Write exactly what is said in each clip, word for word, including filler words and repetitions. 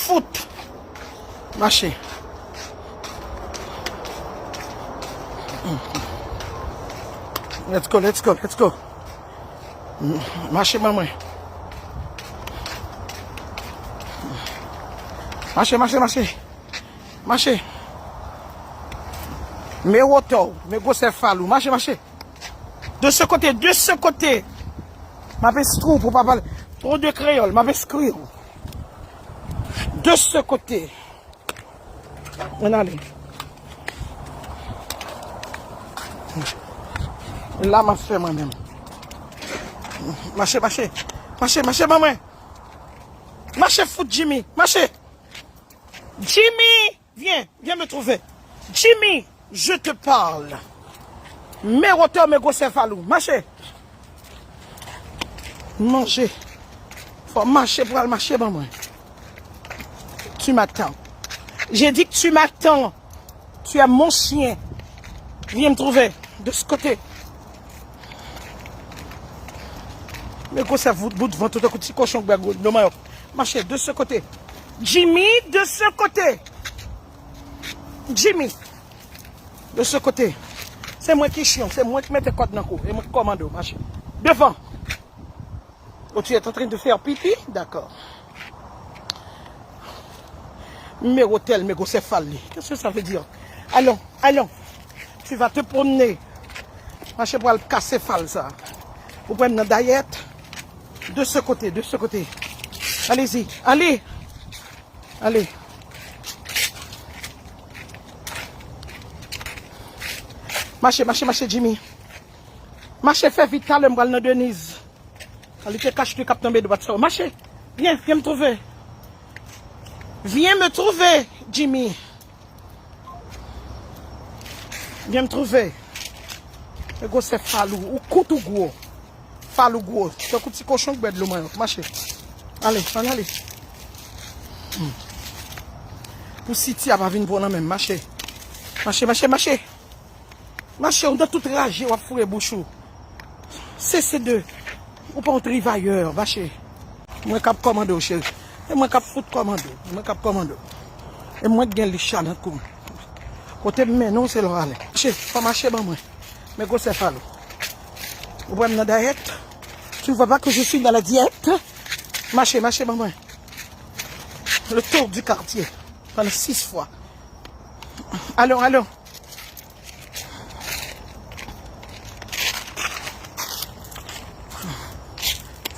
Fout. Mache. Let's go, let's go, let's go. Mache, ban mwen. Mache, mache, mache. Mache. Men wotè w, men gwosè fal ou. Mache, mache. De ce côté, de ce côté. M ap enstri w pou w pa pale twò de kreyòl. M ap enstri w. De ce côté. Ann ale. La m ap fè mwen menm. Mache, mache. Mache, mache, ban mwen. Mache fout Jimmy. Mache. Jimmy, viens, viens me trouver. Jimmy, je te parle. Men wotè w, men gwosè fal ou. Mache. Manje. Fò mache pral mache ban mwen. Tu m'attends. J'ai dit que tu m'attends. Tu es mon chien. Viens me trouver. De ce côté. Men gwosè bout, bout vant ou tankou ti kochon k bwè dlo manyòk. Mache, de ce côté. Jimmy, de ce côté. Jimmy. De ce côté. Se mwen ki chyon, se mwen ki mete kòd nan kou, e mwen ki kòmande w mache. Devan. Oh, tu es en train de faire pipi? D'accord. Men wotè l, men gwosè fal li. Qu'est-ce que ça veut dire? Allons, allons. Tu vas te promener. Mache pral kase fal sa. Ou pran nan dayèt. De ce côté, de ce côté. Allez-y, allez. Allez. Mache, mache, mache, Jimmy. Mache, fè vit, talè m pral nan Denise. Kalite kach li k ap tonbe dwat sa yo. Mache. Vyen, vyen m twouve. Vyen m twouve, Jimmy. Vyen m twouve. E gwosè fal ou, ou kout ou gwo. Fal ou gwo. Tankou ti kochon k bwè dlo manyòk. Mache. Ale, ann ale. Hmm. Pou Siti a pa vin pran nan men m. Mache. Mache, mache, mache. Mache, ou nan tout raje, w ap foure bouch ou. Sese de, ou pa yon trivayè, mache. Mwen k ap kòmande w, cheri. E mwen k ap fout kòmande w. Mwen k ap kòmande w. E mwen k gen licha nan kou m. Kote m mennen w, se la w ale. Mache, fò mache ban mwen. Men gwosè fal ou. Ou pran m nan dayèt. Tu vois pas que je suis dans la diète? Mache, mache ban mwen. Le tour du quartier. Pandan sis fwa. Allons, allons.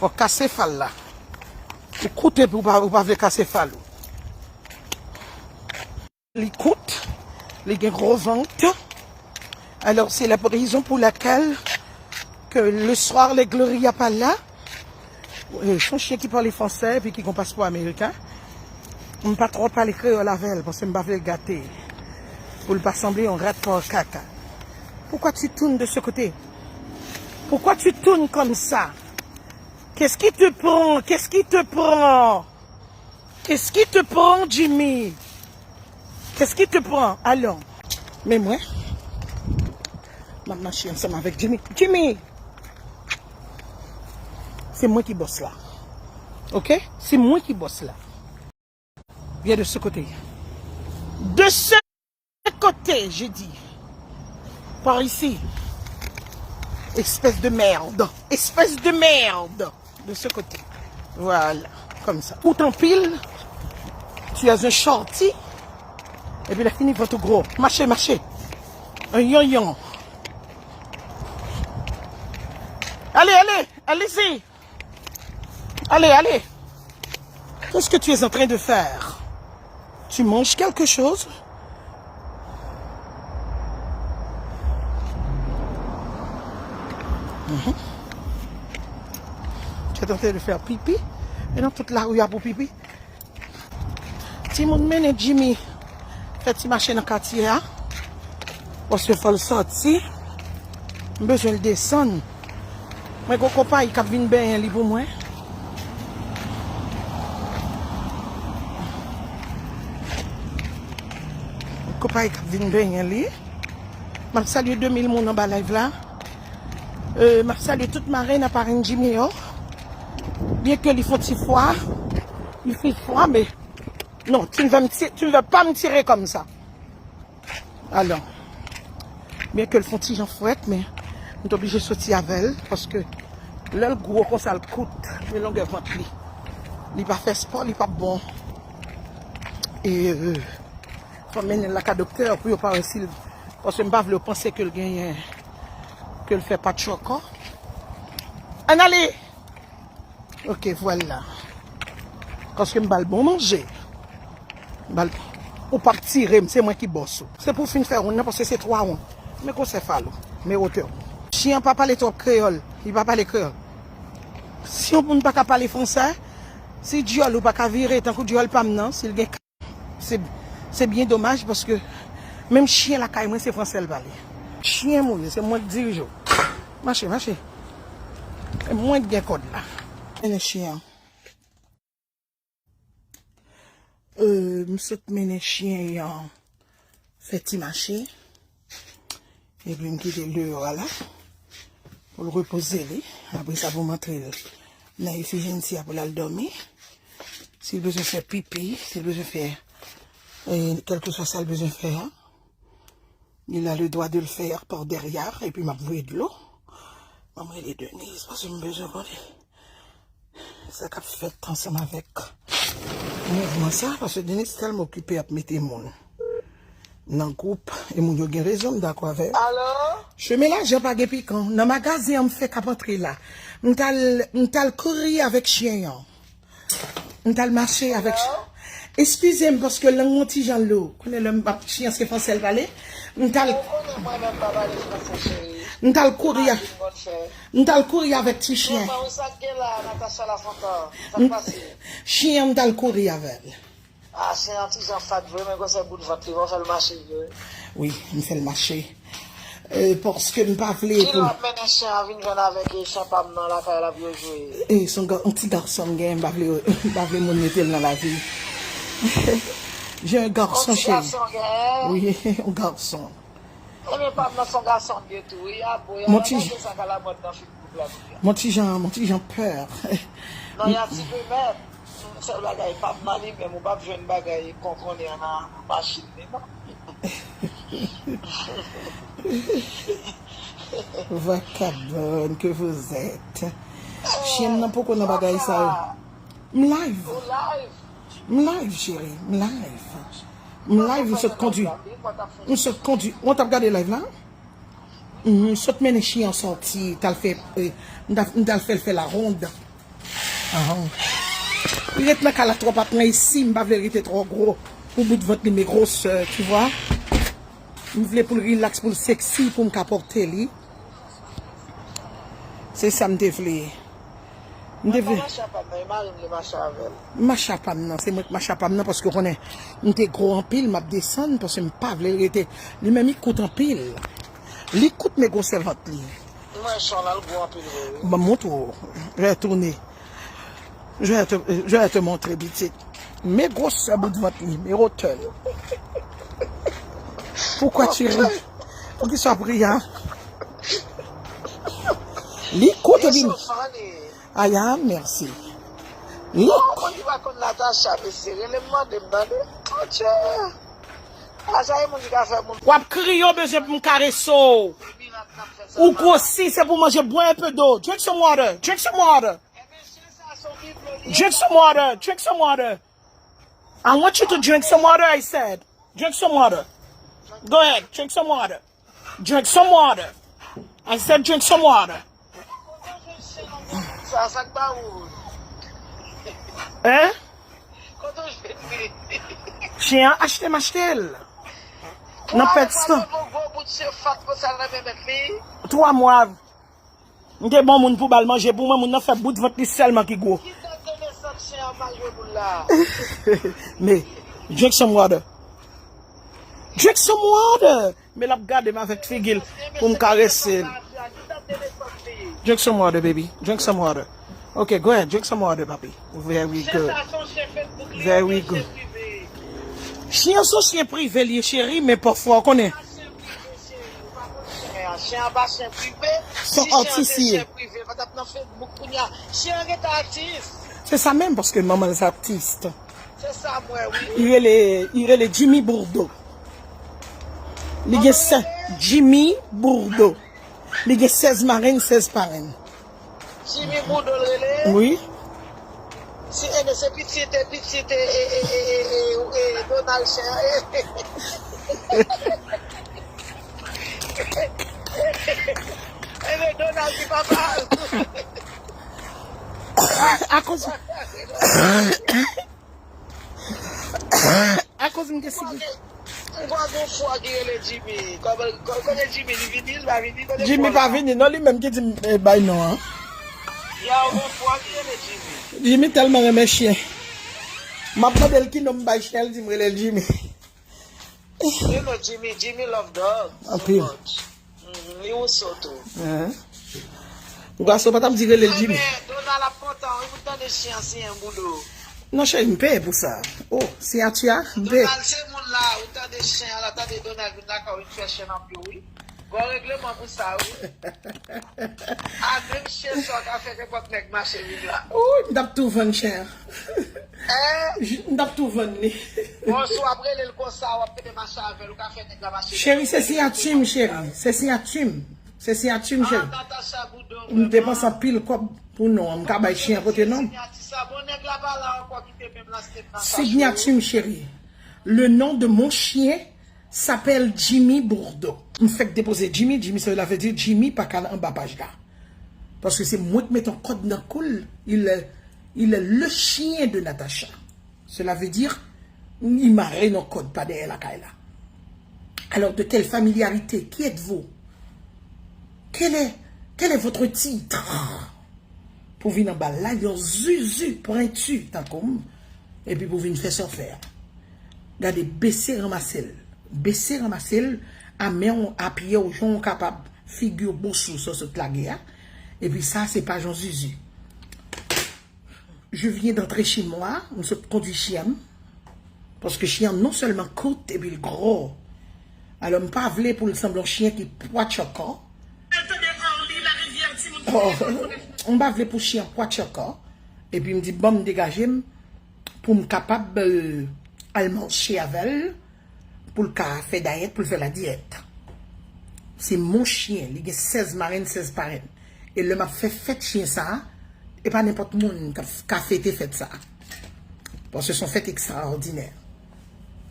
Fò kase fal la. Ou koute pou w pa, ou pa vle kase fal ou. Li kout, li gen gwo vant. Alors, c'est la raison pour laquelle que le soir, les Gloria pa la. Euh, se yon chyen ki pale fransè epi ki gon paspò ameriken. M pa twò pale kreyòl avè l, paske m pa vle l gate. Pou l pa sanble yon rat kò kaka. Pourquoi tu tournes de ce côté? Pourquoi tu tournes comme ça? Qu'est-ce qui te prend? Qu'est-ce qui te prend? Qu'est-ce qui te prend, Jimmy? Qu'est-ce qui te prend? Allons. Men mwen, m ap mache ansanm avèk Jimmy. Jimmy! Se mwen ki bòs la. Oke? Se mwen ki bòs la. Viens de ce côté. De ce côté, j'ai dit. Par ici. Espèce de merde. Espèce de merde. De ce côté. Voilà. Comme ça. Ou tanpil. Tu es un shorty. Epi lè fini, vant ou gwo. Mache, mache. Un yonyon. Allez, allez. Allez-y. Allez, allez. Qu'est-ce que tu es en train de faire? Tu manges quelque chose? Mhm. Tu es en train de faire pipi? E nan tout lari a pou pipi? Timoun mennen Jimmy fè ti mache nan katye a. Paske fò l sòti. M bezwen l desann. Mwen gon konpayi k ap vin benyen li pou mwen. Konpayi k ap vin benyen li. M ap salye de mil moun anba live la. Euh, m ap salye tout marenn ak parenn Jimmy yo. Byen ke li fè ti fwa. Li fè fwa, men Non, tu ne vas me ti- tu ne vas pas me tirer comme ça. Alò, byen ke l fè yon ti jan frèt, men m t oblije soti avè l, paske lè l gwo konsa, l kout, men longè vant li. Li pa fè spò, li p ap bon. E, euh, fò m mennen l lakay doktè pou yo pa wè si l, paske m pa vle yo panse ke l genyen, ke l fè patchòk. Ann ale! Ok, vwala. Paske m ba l bon manje. M ba l, ou p ap tire m, se mwen ki bòs ou. Se pou w fin fè wonn nan, paske se twa wonn. Men gwosè fal ou, men wotè w. Chyen an pa pale twòp kreyòl, li pa pale kreyòl. Si yon moun pa ka pale fransè, si dyòl ou pa ka vire tankou dyòl pa m nan, si l gen Se, se byen domaj paske menm chyen lakay mwen se fransè l pale. Chyen m ou ye, se mwen k dirije w. Mache, mache. E mwen k gen kòd la. Mennen chyen an. Euh, m sot mennen chyen an fè ti mache. Epi m kite l deyò a la. Pou l repoze li. Apre sa, pou m antre l nan efijenti a pou l al dòmi. Si l bezwen fè pipi, si l bezwen fè, eh, kèlkeswa sa l bezwen fè a, il a le droit de le faire par derrière, epi m ap voye dlo. Ban m rele Denise, paske m bezwen konnen sa k ap fèt ansanm avèk mouvman sa, paske Denise tèlman okipe ap mete moun nan gwoup, e moun yo gen rezon, m dakò avè l. Alo? Chemen lajan pa gen pikan. Nan magazen an m fèk ap antre la. M t al, m t al kouri avèk chyen an. M t al mache avèk ch-, eskize m, paske lang mwen ti jan lou. Konnen lè m ap chyen se fransè l pale. M t al, m t al kouri a, m t al kouri avèk ti chyen. Chyen an m t al kouri avè l. Ah, chyen an ti jan fat vre, men gwosè bout vant li, bon, fè l mache vre. Wi, m fè l mache. Euh, paske m pa vle pou. Kilè w ap mennen chyen an vin jwenn avèk, eh, chyen pa m nan lakay la pou yo jwe? Eh, se yon ga-, yon ti gason m genyen, m pa vle, m pa vle moun mete l nan lavi. J'ai un garçon, chérie. Yon ti gason w genyen? Wi, yon gason. Ebyen, pa m nan se yon gason m ye tou, wi, a bon, y a bagay sa k alamòd nan Facebook la kounye a. Mon ti jan, mon ti jan pè. Non, y a ti pe mèt. Sèl bagay, pa m nan li menm, ou p ap jwenn bagay konkonnen an nan machin li, non. Vagabond que vous êtes. Chyen m nan poko nan bagay sa yo. M live. Ou live? M live, cheri, m live. M live, m sot kondwi. M sot kondwi. Ou t ap gade live la? M sot mennen chyen an sòti, t al fè, eh, m t al, m t al fè l fè la ronde. Ahan. Li ret nan kay la twòp, ap nan isi, m pa vle rete twò gwo pou bout vant li, men gwosè, tu vois. M vle pou l relax, pou l sexy, pou m ka pòte li. Se sa m te vle. M te vle. Mwen pa mache a pa m nan, e mari m li mache avè l. M mache a pa m nan, se mwen k mache a pa m nan, paske w konnen, m te gwo anpil, m ap desann, paske m pa vle l rete. Li menm, li kout anpil. Li kout, men gwosè vant li. Mwen, Chon, l al gwo anpil vre, wi. Ban m montre w. Je vais tourner. Je vais te, je vais te montrer, pitit. Men gwosè bout vant li, men wotè l. Poukwa tu ris? Poukisa w ap ri a? Li kout epi. Aya, mèsi. Li. Oh, moun ki pa konn Natacha, mesye, rele m mande m, tande. Mon Dieu. Natacha, e moun ki ka fè moun. W ap kriye, w bezwen pou m karese w. Ou gwosi, se pou manje, bois un peu d'eau. Drink some water. Drink some water. Drink some water. Drink some water. I want you to drink some water, I said. Drink some water. Go ahead, drink some water. Drink some water. I said drink some water. Sa, sa k ba ou? Hein? Kote w jwenn li? Chyen an achte m achte l. Nan Pet Store. Twa mwa. M te ban moun pou ba l manje, pou mwen, moun nan fè bout vant li sèlman ki gwo. Ki dat de nesans chyen an pa jwe boul la? Men, drink some water. Drink some water. Men l ap gade m avèk figi l pou m karese l. Drink some water, baby. Drink some water. Ok, go ahead, drink some water, papi. Very good. Very good. Chyen an se yon chyen prive li ye, cheri, men pafwa, w konnen. Chyen an pa chyen prive. Se yon atis li ye. Chyen an te chyen prive, pa t ap nan Facebook kounye a. Chyen an gentan atis. Se sa menm, paske manman l se atis. Se sa m wè, wi. Li rele, li rele Jimmy Bourdeau. Li gen sèz, Jimmy Bourdeau. Li gen sèz marenn, sèz parenn. Jimmy Bourdeau l rele? Wi. Si, e, men se pitit, e, pitit, e, e, e, e, e, e, e, Donald Chen. E, e, Donald ki papa. Akoz Akoz m gen sigi. M kwè gen yon fwa ki rele Jimmy. Kòman, kò-, kote Jimmy, li vini, li pa vini, kote Jimmy fwa pa la? Vini, non, li menm ki di m, eh, bay non an. Ya, yon fwa ki rele Jimmy. Jimmy tèlman renmen chen. M ap mande l ki non m bay chen, l di m rele l Jimmy. You know Jimmy, Jimmy love dog so much. Anpil. Mhm, li woso tou. Hein? Gwaso pa t ap di rele l Jimmy. Ay, men Donald ap kontan, wi, pou tande chen an siyen Bourdeau. Non, cheri, m peye pou sa. Oh, siyati a, m peye. Donald, se moun la, ou tande chen an la, tande Donald vin lakay ou, vin fè chen an pye, wi. Gon regleman pou sa, wi. A menm chen sa w ka fè nenpòt nèg mache vin la. Wi, m t ap tou vann chen an. Hein? J-, m t ap tou vann li. Bon, si w ap rele l konsa, w ap mete mache avè l, ou ka fè nèg la mache. Cheri, se siyati m, cheri. Se siyati m. Se siyati m, cheri. Ah, Natacha Boudon, m depanse anpil kòb pou non an. M ka bay chen an pote non m. Siyati sa, bon, nèg la pa la ankò ki te menm lanse m nan sa. Siyati m, cheri. Le nom de mon chien s'appelle Jimmy Bourdeau. M fèk depoze Jimmy, Jimmy, cela veut dire Jimmy pa ka anba paj la. Paske se mwen ki met yon kòd nan kou l, il est, il est le chien de Natacha. Cela veut dire, li mare nan kòd pa dèyè lakay la. Alors, de telle familiarité, qui êtes-vous? Quel est, quel est votre titre? Pou vin anba la, yon zuzu pwenti tankou m, epi pou vin fè sa w fè a. Gade, bese ranmase l. Bese ranmase l, a men w, a pye w, jan w kapab, figi w, bous ou, sa w sot lage a. Epi sa, se pa jan zuzu. Je viens d'entrer chez moi, m sot kondui chyen m. Paske chyen an non sèlman kout, epi l gwo. Alò, m pa vle pou l sanble yon chyen ki pwatch ankò. Oh, m pa vle pou chyen pwatch ankò. Epi m di, ban m degaje m pou m kapab, euh, al mache avè l, pou l ka fè dayèt, pou l fè la diyèt. Se mon chyen, li gen sèz marenn, sèz parenn. E lè m ap fè fèt chyen sa a, e pa nenpòt moun k ap, ka fete fèt sa a. Paske se yon fèt ekstraòdinè.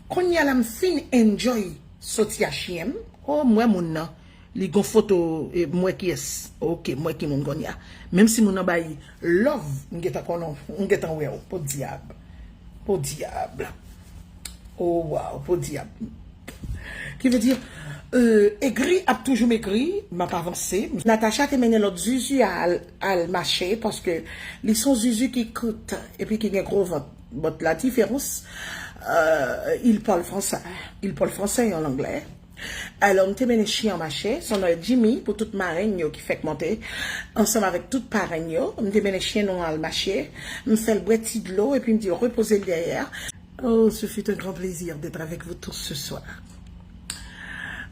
Kounye a la m fin enjoy soti a chyen m. Oh, m wè moun nan. Li gon foto, e, m wè kiyès. Ok, m wè ki moun kounye a. Menm si moun nan bay love, m gentan konnen, m gentan wè w. Podyab. Podyab. Oh, wow, podyab. Ki vle di, euh, egri ap toujou m egri, m ap avanse. Natacha te mennen lòt zuzu a al, al mache, paske li se yon zuzu ki kout, epi ki gen gwo vant. But la différence, euh, il parle français. Il parle français en anglais. Alò, m te mennen chyen an mache, se yon Jimmy pou tout marenn yo ki fèk monte, ansanm avèk tout parenn yo. M te mennen chyen nou an al mache, m fè l bwè ti dlo, epi m di l repoze l dèyè. Oh, ce fut un grand plaisir d'être avec vous tous ce soir.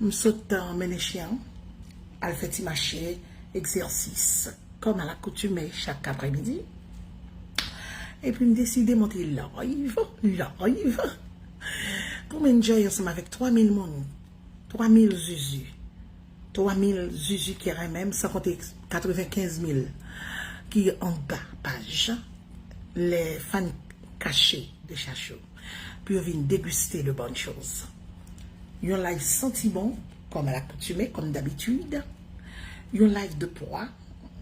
M sot, euh, mennen chyen an al fè ti mache, egzèsis, kòm alakoutime chak aprèmidi. Epi m deside monte live, live, pou m enjoy ansanm avèk twa mil moun, twa mil zuzu, twa mil zuzu ki renmen m, san konte katrevenkenz mil ki anba paj Les Fans Cachés de Chachou, pou yo vin degiste de bonnes choses. Yon live santi bon, kòm alakoutime, kòm dabitid. Yon live de pwa,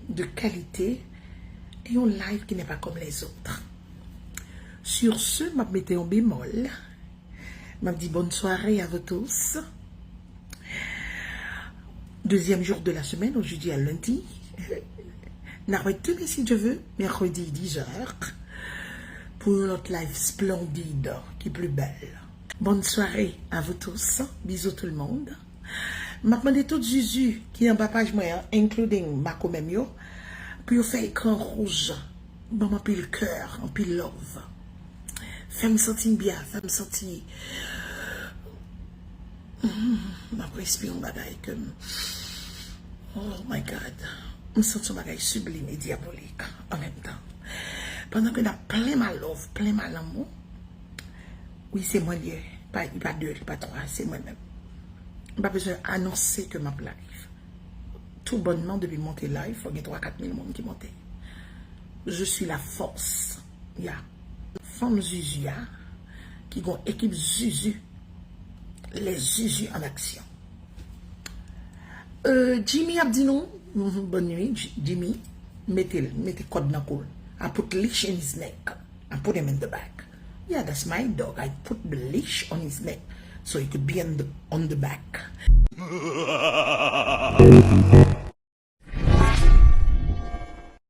de kalite, e yon live ki n'est pas comme les autres. Sur ce, m ap mete yon bemòl. M ap di bonne soirée à vous tous. Deuxième jour de la semaine, aujourd'hui à lundi. N a wè demen, si Dieu veut, mercredi dix heures, pou yon lòt live splendide ki pi bèl. Bonne soirée à vous tous. Bisous tout le monde. M ap mande tout zuzu ki anba paj mwen an, including makomè m yo, pou yo fè ekran wouj. Ban m anpil kè, anpil love. Fè m santi m byen, fè m santi, mm, m ap respire yon bagay ke m, oh my God. M santi yon bagay siblim e dyabolik an menm tan. Pandan ke n ap plen ma love, plen ma lanmou, Wi, se mwen li ye. Pa, li pa de, li pa twa, se mwen menm. M pa bezwen anonse ke m ap live. Tou bònman, depi m monte live, fò gen twa kat mil moun ki monte. Je suis la force. Ya. Fanm Zuzu a, ki gon ekip Zuzu. Les Zuzu en action. Euh, Jimmy ap di nou, mhm, bonne nuit, J- Jimmy, mete l, mete kòd nan kou l. I put leash in his neck. I put him in the back. Yeah, that's my dog. I put the leash on his neck so he could be on the, on the back.